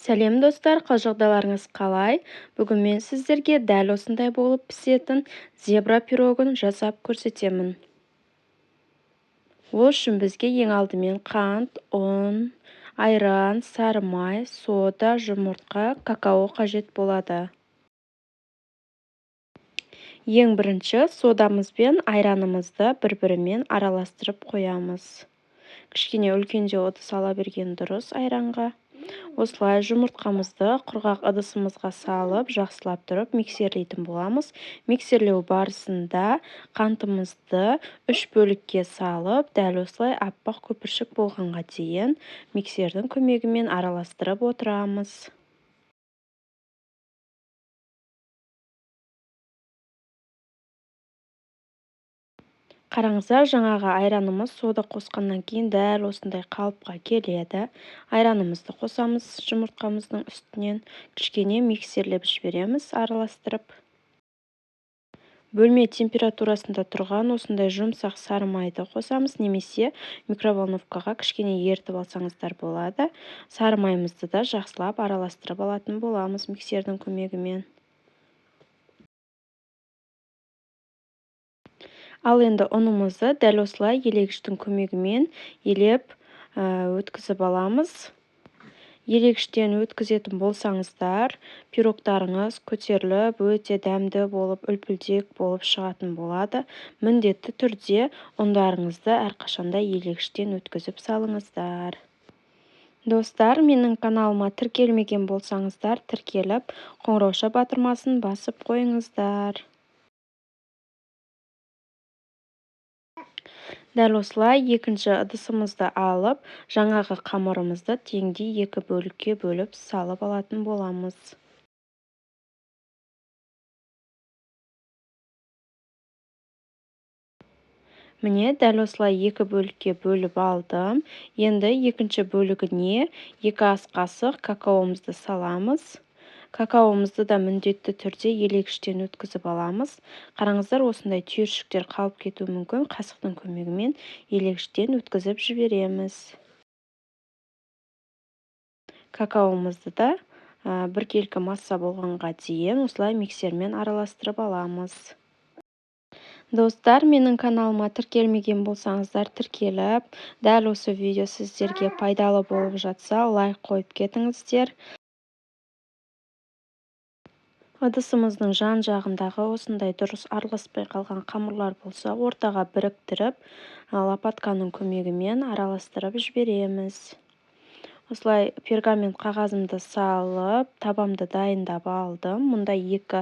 Сәлем достар, қал жағдайларыңыз қалай? Бүгін мен сіздерге дәл осындай болып пісетін зебра пирогын жасап көрсетемін. Ол үшін бізге ең алдымен қант, ұн, айран, сары май, сода, жұмыртқа, какао қажет болады. Ең бірінші содамыз бен айранымызды бір-бірімен араластырып қоямыз. Кішкене үлкендеу ыдыс ала берген дұрыс айранға. Осылай жұмыртқамызды құрғақ ыдысымызға салып, жақсылап тұрып миксерлейтін боламыз. Миксерлеу барысында қантымызды 3 бөлікке салып, дәл осылай аппақ көпіршік болғанға дейін миксердің көмегімен араластырып отырамыз. Қараңыздар, жаңағы айранымыз сода қосқаннан кейін дәл осындай қалыпқа келеді. Айранымызды қосамыз жұмыртқамыздың үстінен, кішкене миксерлеп жібереміз араластырып. Бөлме температурасында тұрған осындай жұмсақ сары майды қосамыз, немесе микроволновкаға кішкене ерітіп алсаңыздар болады. Сары майымызды да жақсылап араластырып алатын боламыз миксердің көмегімен. Ал енді ұнымызды дәл осылай елегіштің көмегімен елеп өткізіп аламыз. Елегіштен өткізетін болсаңыздар, пирогтарыңыз көтеріліп, өте дәмді болып, үлпілдек болып шығатын болады. Міндетті түрде ұндарыңызды әрқашанда елегіштен өткізіп салыңыздар. Достар, менің каналыма тіркелмеген болсаңыздар, тіркеліп, қоңырауша батырмасын басып қойыңыздар. Дәл осылай екінші ыдысымызды алып, жаңағы қамырымызды теңдей екі бөлікке бөліп салып алатын боламыз. Міне, дәл осылай екі бөлікке бөліп алдым. Енді екінші бөлігіне 2 ас қасық какаомызды саламыз. Какаомызды да міндетті түрде елегіштен өткізіп аламыз. Қараңыздар, осындай түйіршіктер қалып кетуі мүмкін. Қасықтың көмегімен елегіштен өткізіп жібереміз. Какаомызды да біркелкі масса болғанға дейін осылай миксермен араластырып аламыз. Достар, менің каналыма тіркелмеген болсаңыздар, тіркеліп, дәл осы видео сіздерге пайдалы болып жатса, лайк қойып кетіңіздер. Ыдысымыздың жан-жағындағы осындай дұрыс араласпай қалған қамырлар болса, ортаға біріктіріп, лопатканың көмегімен араластырып жібереміз. Осылай пергамент қағазымды салып, табамды дайындап алдым. Мұнда 2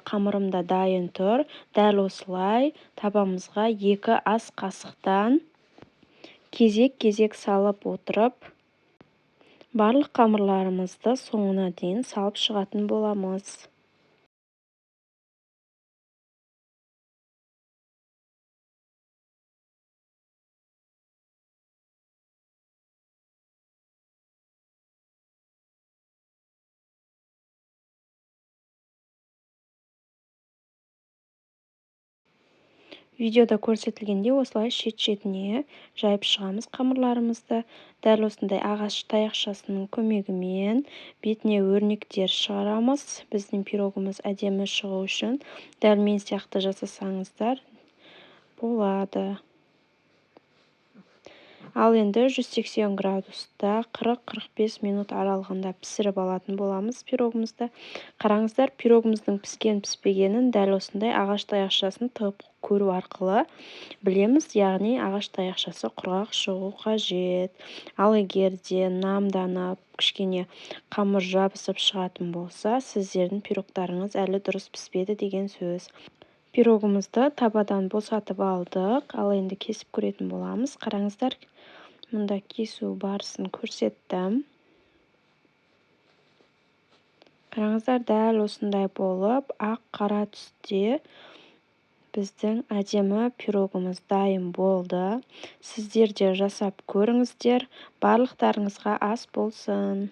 қамырым да дайын тұр. Дәл осылай табамызға 2 ас қасықтан кезек-кезек салып отырып, барлық қамырларымызды соңына дейін салып шығатын боламыз. Видеода көрсетілгенде осылай шет-шетіне жайып шығамыз қамырларымызды. Дәл осындай ағаш таяқшасының көмегімен бетіне өрнектер шығарамыз. Біздің пирогымыз әдемі шығу үшін дәл мен сияқты жасасаңыздар болады. Ал енді 180 градуста 40-45 минут аралығында пісіріп алатын боламыз пирогымызды. Қараңыздар, пирогымыздың піскен-піспегенін дәл осындай ағаш таяқшасын тығып көру арқылы білеміз, яғни ағаш таяқшасы құрғақ шығу қажет. Ал егер де намданып, кішкене қамыр жабысып шығатын болса, сіздердің пирогтарыңыз әлі дұрыс піспеді деген сөз. Пирогымызды табадан босатып алдық, ал енді кесіп көретін боламыз. Қараңыздар, мұнда кесу барысын көрсеттім. Қараңыздар, дәл осындай болып, ақ қара түсте біздің әдемі пирогымыз дайын болды. Сіздер де жасап көріңіздер. Барлықтарыңызға ас болсын.